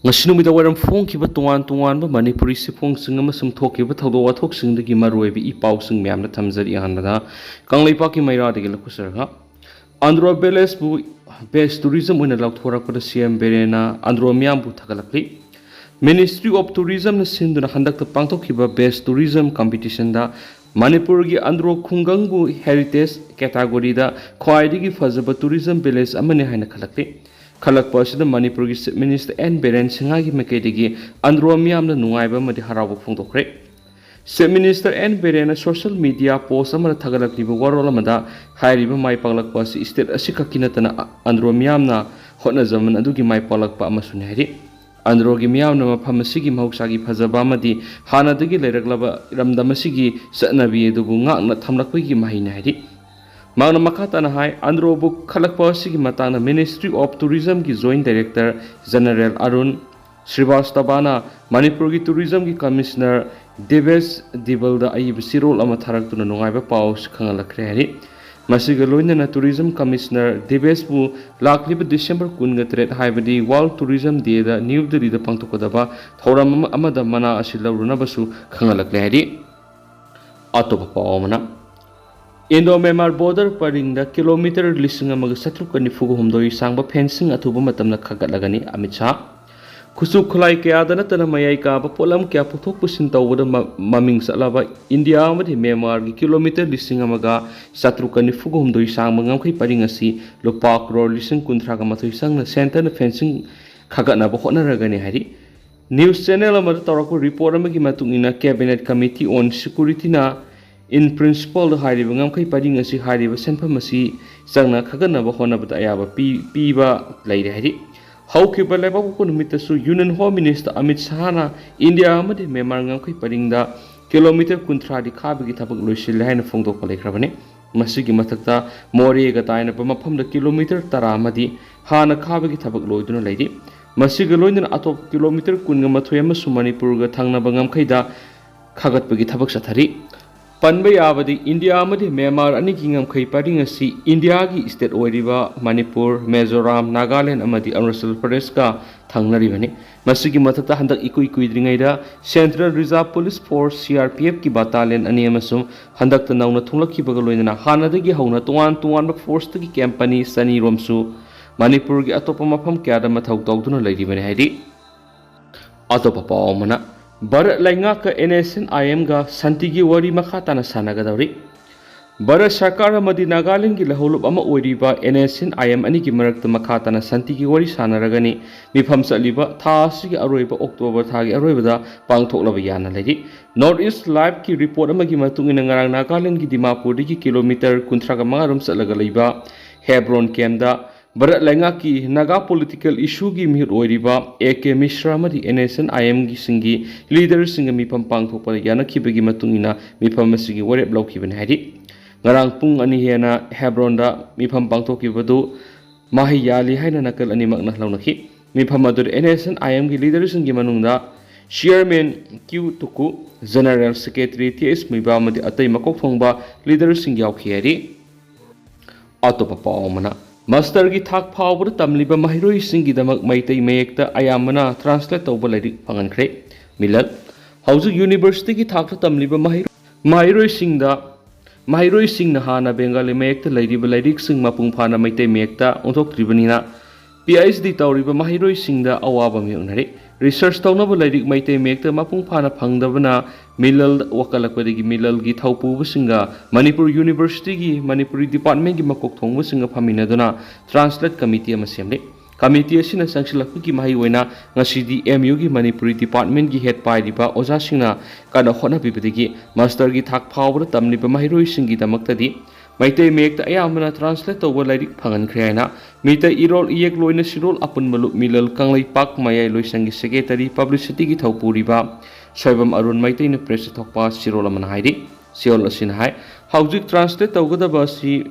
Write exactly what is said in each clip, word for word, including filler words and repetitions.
ꯉꯁꯤ ꯅꯨꯃꯤꯗꯥꯡ ꯋꯥꯏꯔꯝ ꯐꯣꯡꯈꯤꯕ ꯇꯣꯉꯥꯟ ꯇꯣꯉꯥꯟꯕ ꯃꯅꯤꯄꯨꯔꯤ ꯆꯦꯐꯣꯡꯁꯤꯡ ꯑꯃꯁꯨꯡ ꯊꯣꯛꯈꯤꯕ ꯊꯧꯗꯣꯛ ꯋꯥꯊꯣꯛꯁꯤꯡꯗꯒꯤ ꯃꯔꯨꯑꯣꯏꯕ ꯏ ꯄꯥꯎꯁꯤꯡ ꯃꯌꯥꯝꯅ ꯊꯝꯖꯔꯤ꯫ ꯑꯍꯥꯟꯕꯗ ꯀꯪꯂꯩꯄꯥꯛꯀꯤ ꯃꯩꯔꯥꯗꯒꯤ ꯂꯧꯈꯠꯆꯔꯒ, ꯑꯟꯗ꯭ꯔꯣ ꯚꯤꯂꯦꯖꯄꯨ ꯕꯦꯁ ꯇꯨꯔꯤꯖꯝ ꯑꯣꯏꯅ ꯂꯥꯎꯊꯣꯔꯛꯄꯗ ꯁꯤ ꯑꯦꯝ ꯕꯤꯔꯦꯟꯅ ꯑꯟꯗ꯭ꯔꯣ ꯃꯤꯌꯥꯝꯕꯨ ꯊꯥꯒꯠꯂꯛꯂꯤ꯫ Ministry of Tourismꯅ ꯁꯤꯟꯗꯨꯅ ꯍꯟꯗꯛꯇ ꯄꯥꯡꯊꯣꯛꯈꯤꯕ ꯕꯦꯁ ꯇꯨꯔꯤꯖꯝ ꯀꯝꯄꯤꯇꯤꯁꯟꯗ ꯃꯅꯤꯄꯨꯔꯒꯤ ꯑꯟꯗ꯭ꯔꯣ ꯈꯨꯡꯒꯪꯕꯨ ꯍꯦꯔꯤꯇꯦꯖ ꯀꯦꯇꯥꯒꯣꯔꯤꯗ ꯈ꯭ꯋꯥꯏꯗꯒꯤ ꯐꯖꯕ ꯇꯨꯔꯤꯖꯝ ꯚꯤꯂꯦꯖ ꯑꯃꯅꯤ ꯍꯥꯏꯅ ꯈꯜꯂꯛꯂꯤ꯫ ꯈꯜꯂꯛꯄ ꯑꯁꯤꯗ ꯃꯅꯤꯄꯨꯔꯒꯤ ꯆꯤꯐ ꯃꯤꯅꯤꯁꯇꯔ ꯑꯦꯟ ꯕꯤꯔꯦꯟ ꯁꯤꯡꯍꯒꯤ ꯃꯥꯏꯀꯩꯗꯒꯤ ꯑꯟꯗ꯭ꯔꯣ ꯃꯤꯌꯥꯝꯅ ꯅꯨꯡꯉꯥꯏꯕ ꯑꯃꯗꯤ ꯍꯔꯥꯎꯕ ꯐꯣꯡꯗꯣꯛꯈ꯭ꯔꯦ꯫ ꯆꯤꯐ ꯃꯤꯅꯤꯁꯇꯔ ꯑꯦꯟ ꯕꯤꯔꯦꯟꯅ ꯁꯣꯁꯤꯌꯦꯜ ꯃꯤꯗꯤꯌꯥ ꯄꯣꯁ ꯑꯃꯗ ꯊꯥꯒꯠꯂꯛꯂꯤꯕ ꯋꯥꯔꯣꯜ ꯑꯃꯗ ꯍꯥꯏꯔꯤꯕ ꯃꯥꯏ ꯄꯥꯛꯂꯛꯄ ꯑꯁꯤ ꯁ꯭ꯇꯦꯠ ꯑꯁꯤꯈꯛꯀꯤ ꯅꯠꯇꯅ ꯑꯟꯗ꯭ꯔꯣ ꯃꯤꯌꯥꯝꯅ ꯍꯣꯠꯅꯖꯃꯟ ꯑꯗꯨꯒꯤ ꯃꯥꯏ ꯄꯥꯛꯂꯛꯄ ꯑꯃꯁꯨꯅꯤ ꯍꯥꯏꯔꯤ꯫ ꯑꯟꯗ꯭ꯔꯣꯒꯤ ꯃꯤꯌꯥꯝꯅ ꯃꯐꯝ ꯑꯁꯤꯒꯤ ꯃꯍꯧꯁꯥꯒꯤ ꯐꯖꯕ ꯑꯃꯗꯤ ꯍꯥꯟꯅꯗꯒꯤ ꯂꯩꯔꯛꯂꯕ ꯏꯔꯝꯗꯝ ꯑꯁꯤꯒꯤ ꯆꯠꯅꯕꯤ ꯑꯗꯨꯕꯨ ꯉꯥꯛꯅ ꯊꯝꯂꯛꯄꯒꯤ ꯃꯍꯩꯅꯤ ꯍꯥꯏꯔꯤ꯫ ꯃꯍꯥꯛꯅ ꯃꯈꯥ ꯇꯥꯅ ꯍꯥꯏ, ꯑꯟꯗ꯭ꯔꯣꯕꯨ ꯈꯜꯂꯛꯄ ꯑꯁꯤꯒꯤ ꯃꯇꯥꯡꯗ Ministry of Tourismꯒꯤ Joint Director General Arun ꯁ꯭ꯔꯤꯕꯥꯁꯇꯕꯥꯅ ꯃꯅꯤꯄꯨꯔꯒꯤ ꯇꯨꯔꯤꯖꯝꯒꯤ ꯀꯃꯤꯁꯅꯔ ꯗꯦꯕꯦꯁ ꯗꯤꯕꯜꯗ ꯑꯏꯕ ꯆꯦꯔꯣꯜ ꯑꯃ ꯊꯥꯔꯛꯇꯨꯅ ꯅꯨꯡꯉꯥꯏꯕ ꯄꯥꯎ ꯑꯁꯤ ꯈꯪꯍꯜꯂꯛꯈ꯭ꯔꯦ ꯍꯥꯏꯔꯤ꯫ ꯃꯁꯤꯒ ꯂꯣꯏꯅꯅ ꯇꯨꯔꯤꯖꯝ ꯀꯃꯤꯁꯅꯔ ꯗꯦꯕꯦꯁꯄꯨ ꯂꯥꯛꯂꯤꯕ ꯗꯤꯁꯦꯝꯕꯔ ꯀꯨꯟꯒ ꯇꯔꯦꯠ, ꯍꯥꯏꯕꯗꯤ World Tourism Dayꯗ ꯅ꯭ꯌꯨ ꯗꯤꯜꯂꯤꯗ ꯄꯥꯡꯊꯣꯛꯀꯗꯕ ꯊꯧꯔꯝ ꯑꯃ ꯑꯃꯗ ꯃꯅꯥ ꯑꯁꯤ ꯂꯧꯔꯨꯅꯕꯁꯨ ꯈꯪꯍꯜꯂꯛꯂꯦ ꯍꯥꯏꯔꯤ꯫ ꯑꯇꯣꯞꯄ ꯄꯥꯎ ꯑꯃꯅ, ꯏꯟꯗꯣ ꯃ꯭ꯌꯥꯟꯃꯥꯔ ꯕꯣꯔꯗꯔ ꯄꯔꯤꯡꯗ ꯀꯤꯂꯣꯃꯤꯇꯔ ꯂꯤꯁꯤꯡ ꯑꯃꯒ ꯆꯥꯇ꯭ꯔꯨꯛꯀ ꯅꯤꯐꯨꯒ ꯍꯨꯝꯗꯣꯏ ꯁꯥꯡꯕ ꯐꯦꯟꯁꯤꯡ ꯑꯊꯨꯕ ꯃꯇꯝꯗ ꯈꯥꯒꯠꯂꯒꯅꯤ, ꯑꯃꯤꯠ ꯁꯥꯍ꯫ ꯈꯨꯠꯁꯨ ꯈꯨꯠꯂꯥꯏ ꯀꯌꯥꯗ ꯅꯠꯇꯅ ꯃꯌꯥꯏ ꯀꯥꯕ ꯄꯣꯠꯂꯝ ꯀꯌꯥ ꯄꯨꯊꯣꯛ ꯄꯨꯁꯤꯟ ꯇꯧꯕꯗ ꯃ-, ꯃꯃꯤꯡ ꯆꯠꯂꯕ ꯏꯟꯗꯤꯌꯥ ꯑꯃꯗꯤ ꯃ꯭ꯌꯥꯟꯃꯥꯔꯒꯤ ꯀꯤꯂꯣꯃꯤꯇꯔ ꯂꯤꯁꯤꯡ ꯑꯃꯒ ꯆꯥꯇ꯭ꯔꯨꯛꯀ ꯅꯤꯐꯨꯒ ꯍꯨꯝꯗꯣꯏ ꯁꯥꯡꯕ ꯉꯝꯈꯩ ꯄꯔꯤꯡ ꯑꯁꯤ ꯂꯨꯄꯥ ꯀ꯭ꯔꯣꯔ ꯂꯤꯁꯤꯡ ꯀꯨꯟꯊ꯭ꯔꯥꯒ ꯃꯥꯊꯣꯏ ꯆꯪꯅ ꯁꯦꯟꯇꯔꯅ ꯐꯦꯟꯁꯤꯡ ꯈꯥꯒꯠꯅꯕ ꯍꯣꯠꯅꯔꯒꯅꯤ ꯍꯥꯏꯔꯤ꯫ ꯅ꯭ꯌꯨꯁ ꯆꯦꯅꯦꯜ ꯑꯃꯗ ꯇꯧꯔꯛꯄ ꯔꯤꯄꯣꯔꯠ ꯑꯃꯒꯤ ꯃꯇꯨꯡ ꯏꯟꯅ, Cabinet Committee on Securityꯅ in principleꯗ ꯍꯥꯏꯔꯤꯕ ꯉꯝꯈꯩ ꯄꯔꯤꯡ ꯑꯁꯤ ꯍꯥꯏꯔꯤꯕ ꯁꯦꯟꯐꯝ ꯑꯁꯤ ꯆꯪꯅ ꯈꯥꯒꯠꯅꯕ ꯍꯣꯠꯅꯕꯗ ꯑꯌꯥꯕ ꯄꯤ-, ꯄꯤꯕ ꯂꯩꯔꯦ ꯍꯥꯏꯔꯤ꯫ ꯍꯧꯈꯤꯕ ꯂꯩꯕꯥꯛꯄꯣꯛꯄ ꯅꯨꯃꯤꯠꯇꯁꯨ Union Home Minister ꯑꯃꯤꯠ ꯁꯥꯍꯅ ꯏꯟꯗꯤꯌꯥ ꯑꯃꯗꯤ ꯃ꯭ꯌꯥꯟꯃꯥꯔ ꯉꯝꯈꯩ ꯄꯔꯤꯡꯗ ꯀꯤꯂꯣꯃꯤꯇꯔ ꯀꯨꯟꯊ꯭ꯔꯥꯗꯤ ꯈꯥꯕꯒꯤ ꯊꯕꯛ ꯂꯣꯏꯁꯤꯜꯂꯦ ꯍꯥꯏꯅ ꯐꯣꯡꯗꯣꯛꯄ ꯂꯩꯈ꯭ꯔꯕꯅꯤ꯫ ꯃꯁꯤꯒꯤ ꯃꯊꯛꯇ ꯃꯣꯔꯦꯒ ꯇꯥꯏꯅꯕ ꯃꯐꯝꯗ ꯀꯤꯂꯣꯃꯤꯇꯔ ꯇꯔꯥ ꯑꯃꯗꯤ ꯍꯥꯟꯅ ꯈꯥꯕꯒꯤ ꯊꯕꯛ ꯂꯣꯏꯗꯨꯅ ꯂꯩꯔꯤ꯫ ꯃꯁꯤꯒ ꯂꯣꯏꯅꯅ ꯑꯇꯣꯞꯄ ꯀꯤꯂꯣꯃꯤꯇꯔ ꯀꯨꯟꯒ ꯃꯥꯊꯣꯏ ꯑꯃꯁꯨ ꯃꯅꯤꯄꯨꯔꯒ ꯊꯪꯅꯕ ꯉꯝꯈꯩꯗ ꯈꯥꯒꯠꯄꯒꯤ ꯊꯕꯛ ꯆꯠꯊꯔꯤ꯫ ꯄꯟꯕ ꯌꯥꯕꯗꯤ ꯏꯟꯗꯤꯌꯥ ꯑꯃꯗꯤ ꯃ꯭ꯌꯥꯟꯃꯥꯔ ꯑꯅꯤꯒꯤ ꯉꯝꯈꯩ ꯄꯔꯤꯡ ꯑꯁꯤ ꯏꯟꯗꯤꯌꯥꯒꯤ ꯁ꯭ꯇꯦꯠ ꯑꯣꯏꯔꯤꯕ ꯃꯅꯤꯄꯨꯔ, ꯃꯤꯖꯣꯔꯥꯝ, ꯅꯥꯒꯥꯂꯦꯟ ꯑꯃꯗꯤ ꯑꯔꯨꯅꯥꯆꯜ ꯄ꯭ꯔꯗꯦꯁꯀ ꯊꯪꯅꯔꯤꯕꯅꯤ꯫ ꯃꯁꯤꯒꯤ ꯃꯊꯛꯇ ꯍꯟꯗꯛ ꯏꯀꯨꯏ ꯀꯨꯏꯗ꯭ꯔꯤꯉꯩꯗ central reserve police force, C R P ꯑꯦꯐꯀꯤ ꯕꯇꯥꯂꯤꯌꯟ ꯑꯅꯤ ꯑꯃꯁꯨꯡ ꯍꯟꯗꯛꯇ ꯅꯧꯅ ꯊꯣꯛꯂꯛꯈꯤꯕꯒ ꯂꯣꯏꯅꯅ ꯍꯥꯟꯅꯗꯒꯤ ꯍꯧꯅ ꯇꯣꯉꯥꯟ ꯇꯣꯉꯥꯟꯕ ꯐꯣꯔꯁꯇꯒꯤ ꯀꯦꯝꯞ ꯑꯅꯤ ꯆꯅꯤ ꯔꯣꯝꯁꯨ ꯃꯅꯤꯄꯨꯔꯒꯤ ꯑꯇꯣꯞꯄ ꯃꯐꯝ ꯀꯌꯥꯗ ꯃꯊꯧ ꯇꯧꯗꯨꯅ ꯂꯩꯔꯤꯕꯅꯤ ꯍꯥꯏꯔꯤ꯫ ꯑꯇꯣꯞꯄ ꯄꯥꯎ ꯑꯃꯅ, ꯚꯥꯔꯠ ꯂꯩꯉꯥꯛꯀ ꯑꯦꯟ ꯑꯦꯁ ꯑꯦꯟ ꯑꯥꯏ ꯑꯦꯝꯒ ꯁꯥꯟꯇꯤꯒꯤ ꯋꯥꯔꯤ ꯃꯈꯥ ꯇꯥꯅ ꯁꯥꯟꯅꯒꯗꯧꯔꯤ꯫ ꯚꯥꯔꯠ ꯁꯔꯀꯥꯔ ꯑꯃꯗꯤ ꯅꯥꯒꯥꯂꯦꯟꯒꯤ ꯂꯧꯍꯧꯂꯨꯞ ꯑꯃ ꯑꯣꯏꯔꯤꯕ N S N I M ꯑꯅꯤꯒꯤ ꯃꯔꯛꯇ ꯃꯈꯥ ꯇꯥꯅ ꯁꯥꯟꯇꯤꯒꯤ ꯋꯥꯔꯤ ꯁꯥꯟꯅꯔꯒꯅꯤ꯫ ꯃꯤꯐꯝ ꯆꯠꯂꯤꯕ ꯊꯥ ꯑꯁꯤꯒꯤ ꯑꯔꯣꯏꯕ, ꯑꯣꯛꯇꯣꯕꯔ ꯊꯥꯒꯤ ꯑꯔꯣꯏꯕꯗ ꯄꯥꯡꯊꯣꯛꯂꯕ ꯌꯥꯅ ꯂꯩꯔꯤ꯫ ꯅꯣꯔꯠ ꯏꯁ ꯂꯥꯏꯚꯀꯤ ꯔꯤꯄꯣꯔꯠ ꯑꯃꯒꯤ ꯃꯇꯨꯡ ꯏꯟꯅ, ꯉꯔꯥꯡ ꯅꯥꯒꯥꯂꯦꯟꯒꯤ ꯗꯤꯃꯥꯄꯨꯔꯗꯒꯤ ꯀꯤꯂꯣꯃꯤꯇꯔ ꯀꯨꯟꯊ꯭ꯔꯥꯒ ꯃꯉꯥ ꯔꯣꯝ ꯆꯠꯂꯒ ꯂꯩꯕ ꯍꯦꯕ꯭ꯔꯣꯟ ꯀꯦꯝꯗ ꯚꯥꯔꯠ ꯂꯩꯉꯥꯛꯀꯤ ꯅꯥꯒꯥ ꯄꯣꯂꯤꯇꯤꯀꯦꯜ ꯏꯁꯨꯒꯤ ꯃꯤꯍꯨꯠ ꯑꯣꯏꯔꯤꯕ ꯑꯦ ꯀꯦ ꯃꯤꯁ꯭ꯔꯥ ꯑꯃꯗꯤ ꯑꯦꯟ ꯑꯦꯁ ꯑꯦꯟ ꯑꯥꯏ ꯑꯦꯝꯒꯤ ꯁꯤꯡꯒꯤ ꯂꯤꯗꯔꯁꯤꯡꯒ ꯃꯤꯐꯝ ꯄꯥꯡꯊꯣꯛꯄꯗ ꯌꯥꯅꯈꯤꯕꯒꯤ ꯃꯇꯨꯡ ꯏꯟꯅ ꯃꯤꯐꯝ ꯑꯁꯤꯒꯤ ꯋꯥꯔꯦꯞ ꯂꯧꯈꯤꯕꯅꯤ ꯍꯥꯏꯔꯤ꯫ ꯉꯔꯥꯡ ꯄꯨꯡ ꯑꯅꯤ ꯍꯦꯟꯅ ꯍꯦꯕ꯭ꯔꯣꯟꯗ ꯃꯤꯐꯝ ꯄꯥꯡꯊꯣꯛꯈꯤꯕꯗꯨ ꯃꯍꯩ ꯌꯥꯜꯂꯤ ꯍꯥꯏꯅ ꯅꯥꯀꯜ ꯑꯅꯤꯃꯛꯅ ꯂꯧꯅꯈꯤ꯫ ꯃꯤꯐꯝ ꯑꯗꯨꯗ ꯑꯦꯟ ꯑꯦꯁ ꯑꯦꯟ ꯑꯥꯏ ꯑꯦꯝꯒꯤ ꯂꯤꯗꯔꯁꯤꯡꯒꯤ ꯃꯅꯨꯡꯗ chairman Q Tuku, general secretary T S Muiva ꯑꯃꯗꯤ ꯑꯇꯩ ꯃꯀꯣꯛ ꯊꯣꯡꯕ ꯂꯤꯗꯔꯁꯤꯡ ꯌꯥꯎꯈꯤ ꯍꯥꯏꯔꯤ꯫ ꯑꯇꯣꯞꯄ ꯄꯥꯎ ꯑꯃꯅ, ꯃꯥꯁꯇꯔꯒꯤ ꯊꯥꯛ ꯐꯥꯎꯕꯗ ꯇꯝꯂꯤꯕ ꯃꯍꯩꯔꯣꯏꯁꯤꯡꯒꯤꯗꯃꯛ ꯃꯩꯇꯩ ꯃꯌꯦꯛꯇ ꯑꯌꯥꯝꯕꯅ ꯇ꯭ꯔꯥꯟꯁꯂꯦꯠ ꯇꯧꯕ ꯂꯥꯏꯔꯤꯛ ꯐꯪꯍꯟꯈ꯭ꯔꯦ꯫ ꯃꯤꯂꯜ, ꯍꯧꯖꯤꯛ ꯌꯨꯅꯤꯚꯔꯁꯤꯇꯤꯒꯤ ꯊꯥꯛꯇ ꯇꯝꯂꯤꯕ ꯃꯍꯩ-, ꯃꯍꯩꯔꯣꯏꯁꯤꯡꯗ, ꯃꯍꯩꯔꯣꯏꯁꯤꯡꯅ ꯍꯥꯟꯅ ꯕꯦꯡꯒꯥꯂꯤ ꯃꯌꯦꯛꯇ ꯂꯩꯔꯤꯕ ꯂꯥꯏꯔꯤꯛꯁꯤꯡ ꯃꯄꯨꯡ ꯐꯥꯅ ꯃꯩꯇꯩ ꯃꯌꯦꯛꯇ ꯑꯣꯟꯊꯣꯛꯇ꯭ꯔꯤꯕꯅꯤꯅ, ꯄꯤ ꯑꯩꯆ ꯗꯤ ꯇꯧꯔꯤꯕ ꯃꯍꯩꯔꯣꯏꯁꯤꯡꯗ ꯑꯋꯥꯕ ꯃꯥꯌꯣꯛꯅꯔꯤ꯫ ꯔꯤꯁꯔꯆ ꯇꯧꯅꯕ ꯂꯥꯏꯔꯤꯛ ꯃꯩꯇꯩ ꯃꯌꯦꯛꯇ ꯃꯄꯨꯡ ꯐꯥꯅ ꯐꯪꯗꯕꯅ ꯃꯤꯂꯜ ꯋꯥꯀꯠꯂꯛꯄꯗꯒꯤ ꯃꯤꯂꯜꯒꯤ ꯊꯧꯄꯨꯕꯁꯤꯡꯒ ꯃꯅꯤꯄꯨꯔ ꯌꯨꯅꯤꯚꯔꯁꯤꯇꯤꯒꯤ ꯃꯅꯤꯄꯨꯔꯤ ꯗꯤꯄꯥꯔꯠꯃꯦꯟꯒꯤ ꯃꯀꯣꯛ ꯊꯣꯡꯕꯁꯤꯡꯒ ꯐꯝꯃꯤꯟꯅꯗꯨꯅ ꯇ꯭ꯔꯥꯟꯁꯂꯦꯠ ꯀꯃꯤꯇꯤ ꯑꯃ ꯁꯦꯝꯂꯤ꯫ ꯀꯃꯤꯇꯤ ꯑꯁꯤꯅ ꯆꯪꯁꯤꯜꯂꯛꯄꯒꯤ ꯃꯍꯩ ꯑꯣꯏꯅ ꯉꯁꯤꯗꯤ ꯑꯦꯝ ꯌꯨꯒꯤ ꯃꯅꯤꯄꯨꯔꯤ ꯗꯤꯄꯥꯔꯠꯃꯦꯟꯒꯤ ꯍꯦꯠ ꯄꯥꯏꯔꯤꯕ ꯑꯣꯖꯥꯁꯤꯡꯅ ꯀꯟꯅ ꯍꯣꯠꯅꯕꯤꯕꯗꯒꯤ ꯃꯥꯁꯇꯔꯒꯤ ꯊꯥꯛ ꯐꯥꯎꯕꯗ ꯇꯝꯂꯤꯕ ꯃꯍꯩꯔꯣꯏꯁꯤꯡꯒꯤꯗꯃꯛꯇꯗꯤ ꯃꯩꯇꯩ ꯃꯌꯦꯛꯇ ꯑꯌꯥꯝꯕꯅ ꯇ꯭ꯔꯥꯟꯁꯂꯦꯠ ꯇꯧꯕ ꯂꯥꯏꯔꯤꯛ ꯐꯪꯍꯟꯈ꯭ꯔꯦ ꯍꯥꯏꯅ ꯃꯤꯇꯩ ꯏꯔꯣꯜ ꯏꯌꯦꯛ ꯂꯣꯏꯅ ꯁꯤꯔꯣꯜ ꯑꯄꯨꯟꯕ ꯂꯨꯞ ꯃꯤꯂꯜ ꯀꯪꯂꯩꯄꯥꯛ ꯃꯌꯥꯏ ꯂꯣꯏꯁꯪꯒꯤ ꯁꯦꯀ꯭ꯔꯦꯇꯔꯤ ꯄꯕ꯭ꯂꯤꯁꯤꯇꯤꯒꯤ ꯊꯧꯄꯨꯔꯤꯕ ꯁꯣꯏꯕꯝ ꯑꯔꯨꯟ ꯃꯩꯇꯩꯅ ꯄ꯭ꯔꯦꯁꯇ ꯊꯣꯛꯄ ꯁꯤꯔꯣꯜ ꯑꯃꯅ ꯍꯥꯏꯔꯤ꯫ ꯁꯤꯔꯣꯜ ꯑꯁꯤꯅ ꯍꯥꯏ, ꯍꯧꯖꯤꯛ ꯇ꯭ꯔꯥꯟꯁꯂꯦꯠ ꯇꯧꯒꯗꯕ ꯑꯁꯤ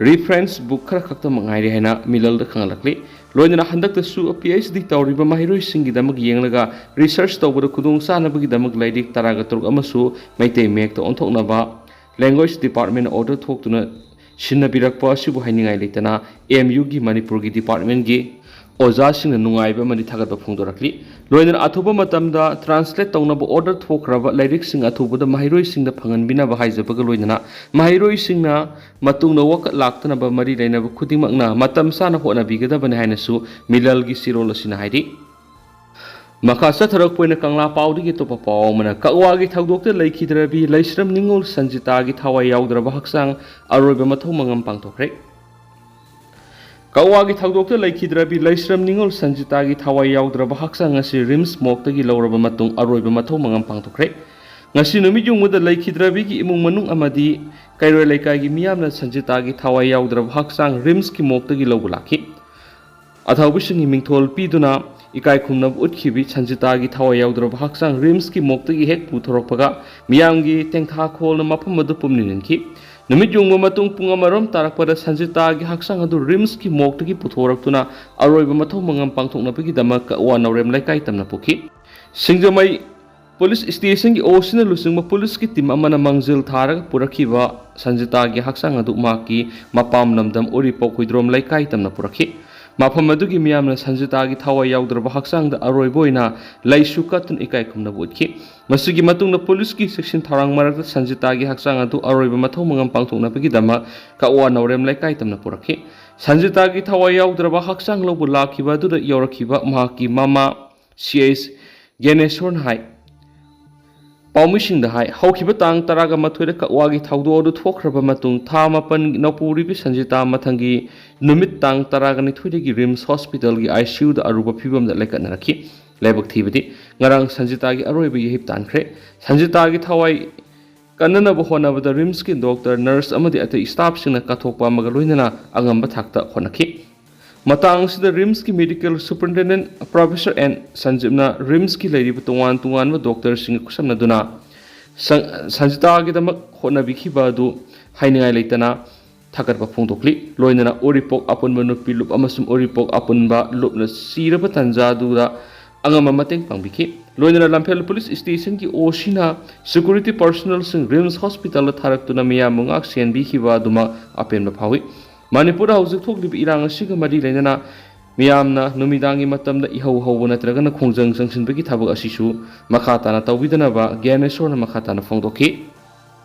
ꯔꯤꯐꯔꯦꯟꯁ ꯕꯨꯛ ꯈꯔ ꯈꯛꯇꯃꯛ ꯉꯥꯏꯔꯦ ꯍꯥꯏꯅ ꯃꯤꯂꯜꯗ ꯈꯪꯍꯜꯂꯛꯂꯤ꯫ ꯂꯣꯏꯅꯅ ꯍꯟꯗꯛꯇꯁꯨ ꯄꯤ ꯑꯩꯆ ꯗꯤ ꯇꯧꯔꯤꯕ ꯃꯍꯩꯔꯣꯏꯁꯤꯡꯒꯤꯗꯃꯛ ꯌꯦꯡꯂꯒ ꯔꯤꯁꯔꯆ ꯇꯧꯕꯗ ꯈꯨꯗꯣꯡ ꯆꯥꯅꯕꯒꯤꯗꯃꯛ ꯂꯥꯏꯔꯤꯛ ꯇꯔꯥꯒ ꯇꯔꯨꯛ ꯑꯃꯁꯨ ꯃꯩꯇꯩ ꯃꯌꯦꯛꯇ ꯑꯣꯟꯊꯣꯛꯅꯕ ꯂꯦꯡꯒ꯭ꯋꯦꯖ ꯗꯤꯄꯥꯔꯠꯃꯦꯟꯅ ꯑꯣꯔꯗꯔ ꯊꯣꯛꯇꯨꯅ ꯁꯤꯟꯅꯕꯤꯔꯛꯄ ꯑꯁꯤꯕꯨ ꯍꯥꯏꯅꯤꯡꯉꯥꯏ ꯂꯩꯇꯅ ꯑꯦꯝ ꯌꯨꯒꯤ ꯃꯅꯤꯄꯨꯔꯒꯤ ꯗꯤꯄꯥꯔꯠꯃꯦꯟꯒꯤ ꯑꯣꯖꯥꯁꯤꯡꯅ ꯅꯨꯡꯉꯥꯏꯕ ꯑꯃꯗꯤ ꯊꯥꯒꯠꯄ ꯐꯣꯡꯗꯣꯔꯛꯂꯤ꯫ ꯂꯣꯏꯅꯅ ꯑꯊꯨꯕ ꯃꯇꯝꯗ ꯇ꯭ꯔꯥꯟꯁꯂꯦꯠ ꯇꯧꯅꯕ ꯑꯣꯔꯗꯔ ꯊꯣꯛꯈ꯭ꯔꯕ ꯂꯥꯏꯔꯤꯛꯁꯤꯡ ꯑꯊꯨꯕꯗ ꯃꯍꯩꯔꯣꯏꯁꯤꯡꯗ ꯐꯪꯍꯟꯕꯤꯅꯕ ꯍꯥꯏꯖꯕꯒ ꯂꯣꯏꯅꯅ ꯃꯍꯩꯔꯣꯏꯁꯤꯡꯅ ꯃꯇꯨꯡꯗ ꯋꯥꯀꯠ ꯂꯥꯛꯇꯅꯕ ꯃꯔꯤ ꯂꯩꯅꯕ ꯈꯨꯗꯤꯡꯃꯛꯅ ꯃꯇꯝ ꯆꯥꯅ ꯍꯣꯠꯅꯕꯤꯒꯗꯕꯅꯤ ꯍꯥꯏꯅꯁꯨ ꯃꯤꯂꯜꯒꯤ ꯆꯦꯔꯣꯜ ꯑꯁꯤꯅ ꯍꯥꯏꯔꯤ꯫ ꯃꯈꯥ ꯆꯠꯊꯔꯛꯄ ꯑꯣꯏꯅ ꯀꯪꯂꯥ ꯄꯥꯎꯗꯒꯤ ꯑꯇꯣꯞꯄ ꯄꯥꯎ ꯑꯃꯅ, ꯀꯛꯋꯥꯒꯤ ꯊꯧꯗꯣꯛꯇ ꯂꯩꯈꯤꯗ꯭ꯔꯕꯤ ꯂꯩꯁ꯭ꯔꯝ ꯅꯤꯉꯣꯜ ꯁꯟꯖꯤꯇꯥꯒꯤ ꯊꯋꯥꯏ ꯌꯥꯎꯗ꯭ꯔꯕ ꯍꯛꯆꯥꯡ ꯑꯔꯣꯏꯕ ꯃꯊꯧ ꯃꯉꯝ ꯄꯥꯡꯊꯣꯛꯈ꯭ꯔꯦ꯫ ꯀꯛꯋꯥꯒꯤ ꯊꯧꯗꯣꯛꯇ ꯂꯩꯈꯤꯗ꯭ꯔꯕꯤ ꯂꯩꯁ꯭ꯔꯝ ꯅꯤꯉꯣꯜ ꯁꯟꯖꯤꯇꯥꯒꯤ ꯊꯋꯥꯏ ꯌꯥꯎꯗ꯭ꯔꯕ ꯍꯛꯆꯥꯡ ꯑꯁꯤ ꯔꯤꯝꯁ ꯃꯣꯔꯒꯇꯒꯤ ꯂꯧꯔꯕ ꯃꯇꯨꯡ ꯑꯔꯣꯏꯕ ꯃꯊꯧ ꯃꯉꯝ ꯄꯥꯡꯊꯣꯛꯈ꯭ꯔꯦ꯫ ꯉꯁꯤ ꯅꯨꯃꯤꯠ ꯌꯨꯡꯕꯗ ꯂꯩꯈꯤꯗ꯭ꯔꯕꯤꯒꯤ ꯏꯃꯨꯡ ꯃꯅꯨꯡ ꯑꯃꯗꯤ ꯀꯩꯔꯣꯏ ꯂꯩꯀꯥꯏꯒꯤ ꯃꯤꯌꯥꯝꯅ ꯁꯟꯖꯤꯇꯥꯒꯤ ꯊꯋꯥꯏ ꯌꯥꯎꯗ꯭ꯔꯕ ꯍꯛꯆꯥꯡ ꯔꯤꯝꯁꯀꯤ ꯃꯣꯔꯒꯇꯒꯤ ꯂꯧꯕ ꯂꯥꯛꯈꯤ꯫ ꯑꯊꯧꯕꯁꯤꯡꯒꯤ ꯃꯤꯡꯊꯣꯜ ꯄꯤꯗꯨꯅ ꯏꯀꯥꯏ ꯈꯨꯝꯅꯕ ꯎꯠꯈꯤꯕꯤ ꯁꯟꯖꯤꯇꯥꯒꯤ ꯊꯋꯥꯏ ꯌꯥꯎꯗ꯭ꯔꯕ ꯍꯛꯆꯥꯡ ꯔꯤꯝꯁꯀꯤ ꯃꯣꯔꯒꯇꯒꯤ ꯍꯦꯛ ꯄꯨꯊꯣꯔꯛꯄꯒ ꯃꯤꯌꯥꯝꯒꯤ ꯇꯦꯡꯊꯥꯈꯣꯜꯅ ꯃꯐꯝ ꯑꯗꯨ ꯄꯨꯝꯅꯤꯟꯍꯟꯈꯤ꯫ ꯅꯨꯃꯤꯠ ꯌꯨꯡꯕ ꯃꯇꯨꯡ ꯄꯨꯡ ꯑꯃꯔꯣꯝ ꯇꯥꯔꯛꯄꯗ ꯁꯟꯖꯤꯇꯥꯒꯤ ꯍꯛꯆꯥꯡ ꯑꯗꯨ ꯔꯤꯝꯁꯀꯤ ꯃꯣꯔꯒꯇꯒꯤ ꯄꯨꯊꯣꯔꯛꯇꯨꯅ ꯑꯔꯣꯏꯕ ꯃꯊꯧ ꯃꯉꯝ ꯄꯥꯡꯊꯣꯛꯅꯕꯒꯤꯗꯃꯛ ꯀꯛꯋꯥ ꯅꯥꯎꯔꯦꯝ ꯂꯩꯀꯥꯏ ꯇꯝꯅ ꯄꯨꯈꯤ꯫ ꯁꯤꯡꯖꯃꯩ ꯄꯨꯂꯤꯁ ꯁ꯭ꯇꯦꯁꯟꯒꯤ ꯑꯣ ꯁꯤꯅ ꯂꯨꯆꯤꯡꯕ ꯄꯨꯂꯤꯁꯀꯤ ꯇꯤꯝ ꯑꯃꯅ ꯃꯥꯡꯖꯤꯜ ꯊꯥꯔꯒ ꯄꯨꯔꯛꯈꯤꯕ ꯁꯟꯖꯤꯇꯥꯒꯤ ꯍꯛꯆꯥꯡ ꯑꯗꯨ ꯃꯍꯥꯛꯀꯤ ꯃꯄꯥꯝ ꯂꯝꯗꯝ ꯎꯔꯤꯄꯣꯛ ꯍꯨꯏꯗ꯭ꯔꯣꯝ ꯂꯩꯀꯥꯏ ꯇꯝꯅ ꯄꯨꯔꯛꯈꯤ꯫ ꯃꯐꯝ ꯑꯗꯨꯒꯤ ꯃꯤꯌꯥꯝꯅ ꯁꯟꯖꯤꯇꯥꯒꯤ ꯊꯋꯥꯏ ꯌꯥꯎꯗ꯭ꯔꯕ ꯍꯛꯆꯥꯡꯗ ꯑꯔꯣꯏꯕ ꯑꯣꯏꯅ ꯂꯩꯁꯨ ꯀꯠꯇꯨꯅ ꯏꯀꯥꯏ ꯈꯨꯝꯅꯕ ꯎꯠꯈꯤ꯫ ꯃꯁꯤꯒꯤ ꯃꯇꯨꯡꯗ ꯄꯨꯂꯤꯁꯀꯤ ꯆꯦꯛꯁꯤꯟ ꯊꯧꯔꯥꯡ ꯃꯔꯛꯇ ꯁꯟꯖꯤꯇꯥꯒꯤ ꯍꯛꯆꯥꯡ ꯑꯗꯨ ꯑꯔꯣꯏꯕ ꯃꯊꯧ ꯃꯉꯝ ꯄꯥꯡꯊꯣꯛꯅꯕꯒꯤꯗꯃꯛ ꯀꯛꯋꯥ ꯅꯥꯎꯔꯦꯝ ꯂꯩꯀꯥꯏ ꯇꯝꯅ ꯄꯨꯔꯛꯈꯤ꯫ ꯁꯟꯖꯤꯇꯥꯒꯤ ꯊꯋꯥꯏ ꯌꯥꯎꯗ꯭ꯔꯕ ꯍꯛꯆꯥꯡ ꯂꯧꯕ ꯂꯥꯛꯈꯤꯕ ꯑꯗꯨꯗ ꯌꯧꯔꯛꯈꯤꯕ ꯃꯍꯥꯛꯀꯤ ꯃꯃꯥ ꯁꯤ ꯑꯩꯆ ꯒ꯭ꯌꯥꯅꯦꯁꯣꯔꯅ ꯍꯥꯏ, ꯄꯥꯎꯃꯤꯁꯤꯡꯗ ꯍꯥꯏ, ꯍꯧꯈꯤꯕ ꯇꯥꯡ ꯇꯔꯥꯒ ꯃꯥꯊꯣꯏꯗ ꯀꯛꯋꯥꯒꯤ ꯊꯧꯗꯣꯛ ꯑꯗꯨ ꯊꯣꯛꯈ꯭ꯔꯕ ꯃꯇꯨꯡ ꯊꯥ ꯃꯥꯄꯟ ꯅꯧꯄꯨꯔꯤꯕꯤ ꯁꯟꯖꯤꯇꯥ ꯃꯊꯪꯒꯤ ꯅꯨꯃꯤꯠ ꯇꯥꯡ ꯇꯔꯥꯒ ꯅꯤꯊꯣꯏꯗꯒꯤ ꯔꯤꯝꯁ ꯍꯣꯁꯄꯤꯇꯥꯜꯒꯤ ꯑꯥꯏ ꯁꯤ ꯌꯨꯗ ꯑꯔꯨꯕ ꯐꯤꯕꯝꯗ ꯂꯩꯈꯠꯅꯔꯛꯈꯤ꯫ ꯂꯥꯏꯕꯛ ꯊꯤꯕꯗꯤ ꯉꯔꯥꯡ ꯁꯟꯖꯤꯇꯥꯒꯤ ꯑꯔꯣꯏꯕ ꯌꯥꯍꯤꯞ ꯇꯥꯟꯈ꯭ꯔꯦ꯫ ꯁꯟꯖꯤꯇꯥꯒꯤ ꯊꯋꯥꯏ ꯀꯟꯅꯅꯕ ꯍꯣꯠꯅꯕꯗ ꯔꯤꯝꯁꯀꯤ ꯗꯣꯛꯇꯔ, ꯅꯔꯁ ꯑꯃꯗꯤ ꯑꯇꯩ ꯁ꯭ꯇꯥꯐꯁꯤꯡꯅ ꯀꯠꯊꯣꯛꯄ ꯑꯃꯒ ꯂꯣꯏꯅꯅ ꯑꯉꯝꯕ ꯊꯥꯛꯇ ꯍꯣꯠꯅꯈꯤ꯫ ꯃꯇꯥꯡ ꯑꯁꯤꯗ ꯔꯤꯝꯁꯀꯤ ꯃꯦꯗꯤꯀꯦꯜ ꯁꯨꯄꯔꯤꯟꯇꯦꯟꯗꯦꯟꯠ ꯄ꯭ꯔꯣꯐꯦꯁꯔ ꯑꯦꯟ ꯁꯟꯖꯤꯞꯅ ꯔꯤꯝꯁꯀꯤ ꯂꯩꯔꯤꯕ ꯇꯣꯉꯥꯟ ꯇꯣꯉꯥꯟꯕ ꯗꯣꯛꯇꯔꯁꯤꯡꯒ ꯈꯨꯠꯁꯝꯅꯗꯨꯅ ꯁꯟ-, ꯁꯟꯖꯤꯇꯥꯒꯤꯗꯃꯛ ꯍꯣꯠꯅꯕꯤꯈꯤꯕ ꯑꯗꯨ ꯍꯥꯏꯅꯤꯡꯉꯥꯏ ꯂꯩꯇꯅ ꯊꯥꯒꯠꯄ ꯐꯣꯡꯗꯣꯛꯂꯤ꯫ ꯂꯣꯏꯅꯅ ꯎꯔꯤꯄꯣꯛ ꯑꯄꯨꯟꯕ ꯅꯨꯄꯤ ꯂꯨꯞ ꯑꯃꯁꯨꯡ ꯎꯔꯤꯄꯣꯛ ꯑꯄꯨꯟꯕ ꯂꯨꯞꯅ ꯁꯤꯔꯕ ꯇꯥꯟꯖꯥꯗꯨꯗ ꯑꯉꯝꯕ ꯃꯇꯦꯡ ꯄꯥꯡꯕꯤꯈꯤ꯫ ꯂꯣꯏꯅꯅ ꯂꯝꯐꯦꯜ ꯄꯨꯂꯤꯁ ꯁ꯭ꯇꯦꯁꯟꯒꯤ ꯑꯣ ꯁꯤꯅ ꯁꯦꯀ꯭ꯌꯨꯔꯤꯇꯤ ꯄꯔꯁꯣꯅꯦꯜꯁꯤꯡ ꯔꯤꯝꯁ ꯍꯣꯁꯄꯤꯇꯥꯜꯗ ꯊꯥꯔꯛꯇꯨꯅ ꯃꯤꯌꯥꯝꯕꯨ ꯉꯥꯛ ꯁꯦꯟꯕꯤꯈꯤꯕ ꯑꯗꯨꯃꯛ ꯑꯄꯦꯟꯕ ꯐꯥꯎꯏ꯫ ꯃꯅꯤꯄꯨꯔꯗ ꯍꯧꯖꯤꯛ ꯊꯣꯛꯂꯤꯕ ꯏꯔꯥꯡ ꯑꯁꯤꯒ ꯃꯔꯤ ꯂꯩꯅꯅ ꯃꯤꯌꯥꯝꯅ ꯅꯨꯃꯤꯗꯥꯡꯒꯤ ꯃꯇꯝꯗ ꯏꯍꯧ ꯍꯧꯕ ꯅꯠꯇ꯭ꯔꯒꯅ ꯈꯣꯡꯖꯪ ꯆꯪꯁꯤꯟꯕꯒꯤ ꯊꯕꯛ ꯑꯁꯤꯁꯨ ꯃꯈꯥ ꯇꯥꯅ ꯇꯧꯕꯤꯗꯅꯕ ꯒ꯭ꯌꯥꯅꯦꯁꯣꯔꯅ ꯃꯈꯥ ꯇꯥꯅ ꯐꯣꯡꯗꯣꯛꯈꯤ꯫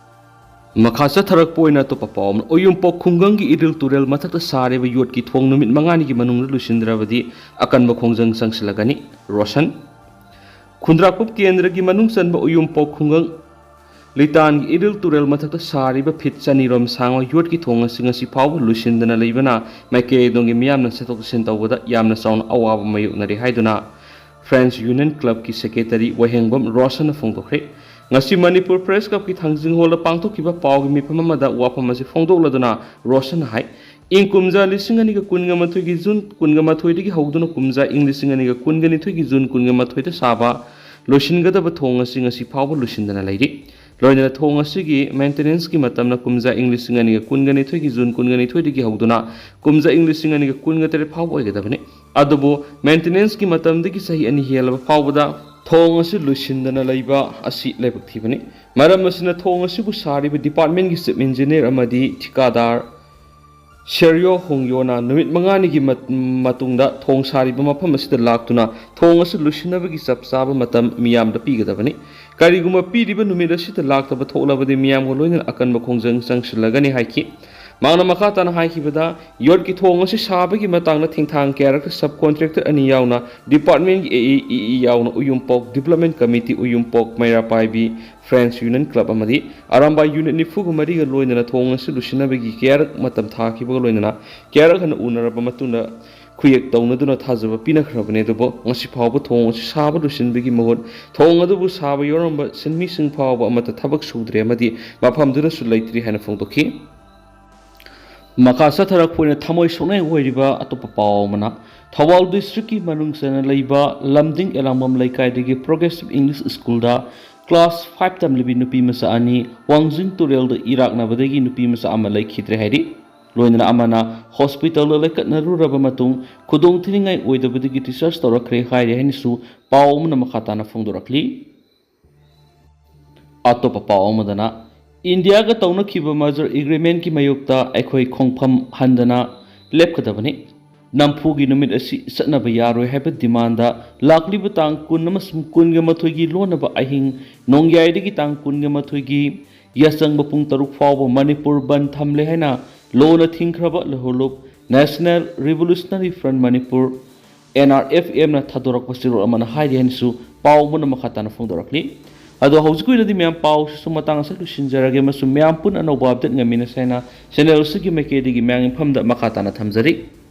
ꯃꯈꯥ ꯆꯠꯊꯔꯛꯄ ꯑꯣꯏꯅ ꯑꯇꯣꯞꯄ ꯄꯥꯎ ꯑꯃꯅ, ꯎꯌꯨꯝꯄꯣꯛ ꯈꯨꯡꯒꯪꯒꯤ ꯏꯔꯤꯜ ꯇꯨꯔꯦꯜ ꯃꯊꯛꯇ ꯁꯥꯔꯤꯕ ꯌꯣꯠꯀꯤ ꯊꯣꯡ ꯅꯨꯃꯤꯠ ꯃꯉꯥꯅꯤꯒꯤ ꯃꯅꯨꯡꯗ ꯂꯣꯏꯁꯤꯟꯗ꯭ꯔꯕꯗꯤ ꯑꯀꯟꯕ ꯈꯣꯡꯖꯪ ꯆꯪꯁꯤꯜꯂꯒꯅꯤ꯫ ꯔꯣꯁꯟ꯫ ꯈꯨꯟꯗ꯭ꯔꯥꯛꯄꯝ ꯀꯦꯟꯗ꯭ꯔꯒꯤ ꯃꯅꯨꯡ ꯆꯟꯕ ꯎꯌꯨꯝꯄꯣꯛ ꯈꯨꯡꯒꯪ ꯂꯤꯇꯥꯟꯒꯤ ꯏꯔꯤꯜ ꯇꯨꯔꯦꯜ ꯃꯊꯛꯇ ꯁꯥꯔꯤꯕ ꯐꯤꯠ ꯆꯅꯤꯔꯣꯝ ꯁꯥꯡꯕ ꯌꯣꯠꯀꯤ ꯊꯣꯡ ꯑꯁꯤ ꯉꯁꯤ ꯐꯥꯎꯕ ꯂꯣꯏꯁꯤꯟꯗꯅ ꯂꯩꯕꯅ ꯃꯥꯏꯀꯩ ꯑꯗꯣꯝꯒꯤ ꯃꯤꯌꯥꯝꯅ ꯆꯠꯊꯣꯛ ꯆꯠꯁꯤꯟ ꯇꯧꯕꯗ ꯌꯥꯝꯅ ꯆꯥꯎꯅ ꯑꯋꯥꯕ ꯃꯥꯌꯣꯛꯅꯔꯤ ꯍꯥꯏꯗꯨꯅ ꯐ꯭ꯔꯦꯟꯁ ꯌꯨꯅꯤꯌꯟ ꯀ꯭ꯂꯕꯀꯤ ꯁꯦꯀ꯭ꯔꯦꯇꯔꯤ ꯋꯥꯍꯦꯡꯕꯝ ꯔꯣꯁꯟꯅ ꯐꯣꯡꯗꯣꯛꯈ꯭ꯔꯦ꯫ ꯉꯁꯤ ꯃꯅꯤꯄꯨꯔ ꯄ꯭ꯔꯦꯁ ꯀ꯭ꯂꯕꯀꯤ ꯊꯥꯡꯖꯤꯡ ꯍꯣꯜꯗ ꯄꯥꯡꯊꯣꯛꯈꯤꯕ ꯄꯥꯎꯒꯤ ꯃꯤꯐꯝ ꯑꯃꯗ ꯋꯥꯐꯝ ꯑꯁꯤ ꯐꯣꯡꯗꯣꯛꯂꯗꯨꯅ ꯔꯣꯁꯟꯅ ꯍꯥꯏ, ꯏꯪ ꯀꯨꯝꯖꯥ ꯂꯤꯁꯤꯡ ꯑꯅꯤꯒ ꯀꯨꯟꯒ ꯃꯥꯊꯣꯏꯒꯤ ꯖꯨꯟ ꯀꯨꯟꯒ ꯃꯥꯊꯣꯏꯗꯒꯤ ꯍꯧꯗꯨꯅ ꯀꯨꯝꯖꯥ ꯏꯪ ꯂꯤꯁꯤꯡ ꯑꯅꯤꯒ ꯀꯨꯟꯒ ꯅꯤꯊꯣꯏꯒꯤ ꯖꯨꯟ ꯀꯨꯟꯒ ꯃꯥꯊꯣꯏꯗ ꯁꯥꯕ ꯂꯣꯏꯁꯤꯟꯒꯗꯕ ꯊꯣꯡ ꯑꯁꯤ ꯉꯁꯤ ꯐꯥꯎꯕ ꯂꯣꯏꯁꯤꯟꯗꯅ ꯂꯩꯔꯤ꯫ ꯂꯣꯏꯅꯅ ꯊꯣꯡ ꯑꯁꯤꯒꯤ ꯃꯦꯟꯇꯦꯅꯦꯟꯁꯀꯤ ꯃꯇꯝꯅ ꯀꯨꯝꯖꯥ ꯏꯪ ꯂꯤꯁꯤꯡ ꯑꯅꯤꯒ ꯀꯨꯟꯒ ꯅꯤꯊꯣꯏꯒꯤ ꯖꯨꯟ ꯀꯨꯟꯒ ꯅꯤꯊꯣꯏꯗꯒꯤ ꯍꯧꯗꯨꯅ ꯀꯨꯝꯖꯥ ꯏꯪ ꯂꯤꯁꯤꯡ ꯑꯅꯤꯒ ꯀꯨꯟꯒ ꯇꯔꯦꯠ ꯐꯥꯎꯕ ꯑꯣꯏꯒꯗꯕꯅꯤ꯫ ꯑꯗꯨꯕꯨ ꯃꯦꯟꯇꯦꯅꯦꯟꯁꯀꯤ ꯃꯇꯝꯗꯒꯤ ꯆꯍꯤ ꯑꯅꯤ ꯍꯦꯜꯂꯕ ꯐꯥꯎꯕꯗ ꯊꯣꯡ ꯑꯁꯤ ꯂꯣꯏꯁꯤꯟꯗꯅ ꯂꯩꯕ ꯑꯁꯤ ꯂꯥꯏꯕꯛ ꯊꯤꯕꯅꯤ꯫ ꯃꯔꯝ ꯑꯁꯤꯅ ꯊꯣꯡ ꯑꯁꯤꯕꯨ ꯁꯥꯔꯤꯕ ꯗꯤꯄꯥꯔꯠꯃꯦꯟꯒꯤ ꯆꯤꯐ ꯏꯟꯖꯤꯅꯤꯌꯔ ꯑꯃꯗꯤ ꯊꯤꯀꯥꯗꯥꯔ ꯁꯦꯔꯤꯌꯣ ꯍꯣꯡꯌꯣꯅ ꯅꯨꯃꯤꯠ ꯃꯉꯥꯅꯤꯒꯤ ꯃꯠ-, ꯃꯇꯨꯡꯗ ꯊꯣꯡ ꯁꯥꯔꯤꯕ ꯃꯐꯝ ꯑꯁꯤꯗ ꯂꯥꯛꯇꯨꯅ ꯊꯣꯡ ꯑꯁꯤ ꯂꯣꯏꯁꯤꯟꯅꯕꯒꯤ ꯆꯞ ꯆꯥꯕ ꯃꯇꯝ ꯃꯤꯌꯥꯝꯗ ꯄꯤꯒꯗꯕꯅꯤ꯫ ꯀꯔꯤꯒꯨꯝꯕ ꯄꯤꯔꯤꯕ ꯅꯨꯃꯤꯠ ꯑꯁꯤꯗ ꯂꯥꯛꯇꯕ ꯊꯣꯛꯂꯕꯗꯤ ꯃꯤꯌꯥꯝꯒ ꯂꯣꯏꯅꯅ ꯑꯀꯟꯕ ꯈꯣꯡꯖꯪ ꯆꯪꯁꯤꯜꯂꯒꯅꯤ ꯍꯥꯏꯈꯤ꯫ ꯃꯍꯥꯛꯅ ꯃꯈꯥ ꯇꯥꯅ ꯍꯥꯏꯈꯤꯕꯗ, ꯌꯣꯠꯀꯤ ꯊꯣꯡ ꯑꯁꯤ ꯁꯥꯕꯒꯤ ꯃꯇꯥꯡꯗ ꯊꯤꯡꯊꯥꯡ ꯀꯌꯥꯔꯛꯇ ꯁꯕ ꯀꯣꯟꯇ꯭ꯔꯦꯛꯇꯔ ꯑꯅꯤ ꯌꯥꯎꯅ ꯗꯤꯄꯥꯔꯠꯃꯦꯟꯒꯤ ꯑꯦ ꯏ, ꯏ ꯏ ꯌꯥꯎꯅ Uyumpok development committee, Uyumpok Meira Paibi friends union club ꯑꯃꯗꯤ ꯑꯔꯥꯝꯕꯥꯏ ꯌꯨꯅꯤꯠ ꯅꯤꯐꯨꯒ ꯃꯔꯤꯒ ꯂꯣꯏꯅꯅ ꯊꯣꯡ ꯑꯁꯤ ꯂꯣꯏꯁꯤꯟꯅꯕꯒꯤ ꯀꯌꯥꯔꯛ ꯃꯇꯝ ꯊꯥꯈꯤꯕꯒ ꯂꯣꯏꯅꯅ ꯀꯌꯥꯔꯛ ꯍꯟꯅ ꯎꯅꯔꯕ ꯃꯇꯨꯡꯗ ꯈꯨꯌꯦꯛ ꯇꯧꯅꯗꯨꯅ ꯊꯥꯖꯕ ꯄꯤꯅꯈ꯭ꯔꯕꯅꯤ꯫ ꯑꯗꯨꯕꯨ ꯉꯁꯤ ꯐꯥꯎꯕ ꯊꯣꯡ ꯑꯁꯤ ꯁꯥꯕ ꯂꯣꯏꯁꯤꯟꯕꯒꯤ ꯃꯍꯨꯠ ꯊꯣꯡ ꯑꯗꯨꯕꯨ ꯁꯥꯕ ꯌꯥꯎꯔꯝꯕ ꯁꯤꯟꯃꯤꯁꯤꯡ ꯐꯥꯎꯕ ꯑꯃꯠꯇ ꯊꯕꯛ ꯁꯨꯗ꯭ꯔꯦ ꯑꯃꯗꯤ ꯃꯐꯝꯗꯨꯗꯁꯨ ꯂꯩꯇ꯭ꯔꯤ ꯍꯥꯏꯅ ꯐꯣꯡꯗꯣꯛꯈꯤ꯫ ꯃꯈꯥ ꯆꯠꯊꯔꯛꯄ ꯑꯣꯏꯅ ꯊꯃꯣꯏ ꯁꯣꯛꯅꯤꯡꯉꯥꯏ ꯑꯣꯏꯔꯤꯕ ꯑꯇꯣꯞꯄ ꯄꯥꯎ ꯑꯃꯅ, ꯊꯧꯕꯥꯜ ꯗꯤꯁꯇ꯭ꯔꯤꯛꯀꯤ ꯃꯅꯨꯡ ꯆꯟꯅ ꯂꯩꯕ ꯂꯝꯗꯤꯡ ꯑꯦꯂꯥꯡꯕꯝ ꯂꯩꯀꯥꯏꯗꯒꯤ ꯄ꯭ꯔꯣꯒ꯭ꯔꯦꯁꯤꯞ ꯏꯪꯂꯤꯁ ꯁ꯭ꯀꯨꯜꯗ ꯀ꯭ꯂꯥꯁ ꯐꯥꯏꯚ ꯇꯝꯂꯤꯕꯤ ꯅꯨꯄꯤ ꯃꯆꯥ ꯑꯅꯤ ꯋꯥꯡꯖꯤꯡ ꯇꯨꯔꯦꯜꯗ ꯏꯔꯥꯛꯅꯕꯗꯒꯤ ꯅꯨꯄꯤ ꯃꯆꯥ ꯑꯃ ꯂꯩꯈꯤꯗ꯭ꯔꯦ ꯍꯥꯏꯔꯤ꯫ ꯂꯣꯏꯅꯅ ꯑꯃꯅ ꯍꯣꯁꯄꯤꯇꯥꯜꯗ ꯂꯩꯈꯠꯅꯔꯨꯔꯕ ꯃꯇꯨꯡ ꯈꯨꯗꯣꯡꯊꯤꯅꯤꯡꯉꯥꯏ ꯑꯣꯏꯗꯕꯗꯒꯤ ꯗꯤꯁꯆꯥꯔꯖ ꯇꯧꯔꯛꯈ꯭ꯔꯦ ꯍꯥꯏꯔꯤ ꯍꯥꯏꯅꯁꯨ ꯄꯥꯎ ꯑꯃꯅ ꯃꯈꯥ ꯇꯥꯅ ꯐꯣꯡꯗꯣꯔꯛꯂꯤ꯫ ꯑꯇꯣꯞꯄ ꯄꯥꯎ ꯑꯃꯗꯅ, ꯏꯟꯗꯤꯌꯥꯒ ꯇꯧꯅꯈꯤꯕ ꯃꯔꯖꯔ ꯑꯦꯒ꯭ꯔꯤꯃꯦꯟꯒꯤ ꯃꯥꯌꯣꯛꯇ ꯑꯩꯈꯣꯏ ꯈꯣꯡꯐꯝ ꯍꯟꯗꯅ ꯂꯦꯞꯀꯗꯕꯅꯤ꯫ ꯅꯝꯐꯨꯒꯤ ꯅꯨꯃꯤꯠ ꯑꯁꯤ ꯆꯠꯅꯕ ꯌꯥꯔꯣꯏ ꯍꯥꯏꯕ ꯗꯤꯃꯥꯟꯗ ꯂꯥꯛꯂꯤꯕ ꯇꯥꯡ ꯀꯨꯟ ꯑꯃꯁꯨꯡ ꯀꯨꯟꯒ ꯃꯥꯊꯣꯏꯒꯤ ꯂꯣꯟꯅꯕ ꯑꯍꯤꯡ ꯅꯣꯡꯌꯥꯏꯗꯒꯤ ꯇꯥꯡ ꯀꯨꯟꯒ ꯃꯥꯊꯣꯏꯒꯤ ꯌꯥꯆꯪꯕ ꯄꯨꯡ ꯇꯔꯨꯛ ꯐꯥꯎꯕ ꯃꯅꯤꯄꯨꯔ ꯕꯟ ꯊꯝꯂꯦ ꯍꯥꯏꯅ ꯂꯣꯟꯅ ꯊꯤꯡꯈ꯭ꯔꯕ ꯂꯍꯨꯂꯨꯞ National Revolutionary Front Manipur, N R F M ꯅ ꯊꯥꯗꯣꯔꯛꯄ ꯆꯦꯔꯣꯜ ꯑꯃꯅ ꯍꯥꯏꯔꯤ ꯍꯥꯏꯅꯁꯨ ꯄꯥꯎ ꯑꯃꯅ ꯃꯈꯥ ꯇꯥꯅ ꯐꯣꯡꯗꯣꯔꯛꯂꯤ꯫ ꯑꯗꯣ ꯍꯧꯖꯤꯛꯀꯤ ꯑꯣꯏꯅꯗꯤ ꯃꯌꯥꯝ ꯄꯥꯎꯁꯤꯁꯨ ꯃꯇꯥꯡ ꯑꯁꯤꯗ ꯂꯣꯏꯁꯤꯟꯖꯔꯒꯦ, ꯑꯃꯁꯨꯡ ꯃꯌꯥꯝ ꯄꯨꯟꯅ ꯑꯅꯧꯕ ꯑꯞꯗꯦꯠ ꯉꯝꯃꯤꯟꯅꯁꯦ ꯍꯥꯏꯅ ꯆꯦꯅꯦꯜ ꯑꯁꯤꯒꯤ ꯃꯥꯏꯀꯩꯗꯒꯤ ꯃꯌꯥꯝꯒꯤ ꯃꯐꯝꯗ ꯃꯈꯥ ꯇꯥꯅ ꯊꯝꯖꯔꯤ꯫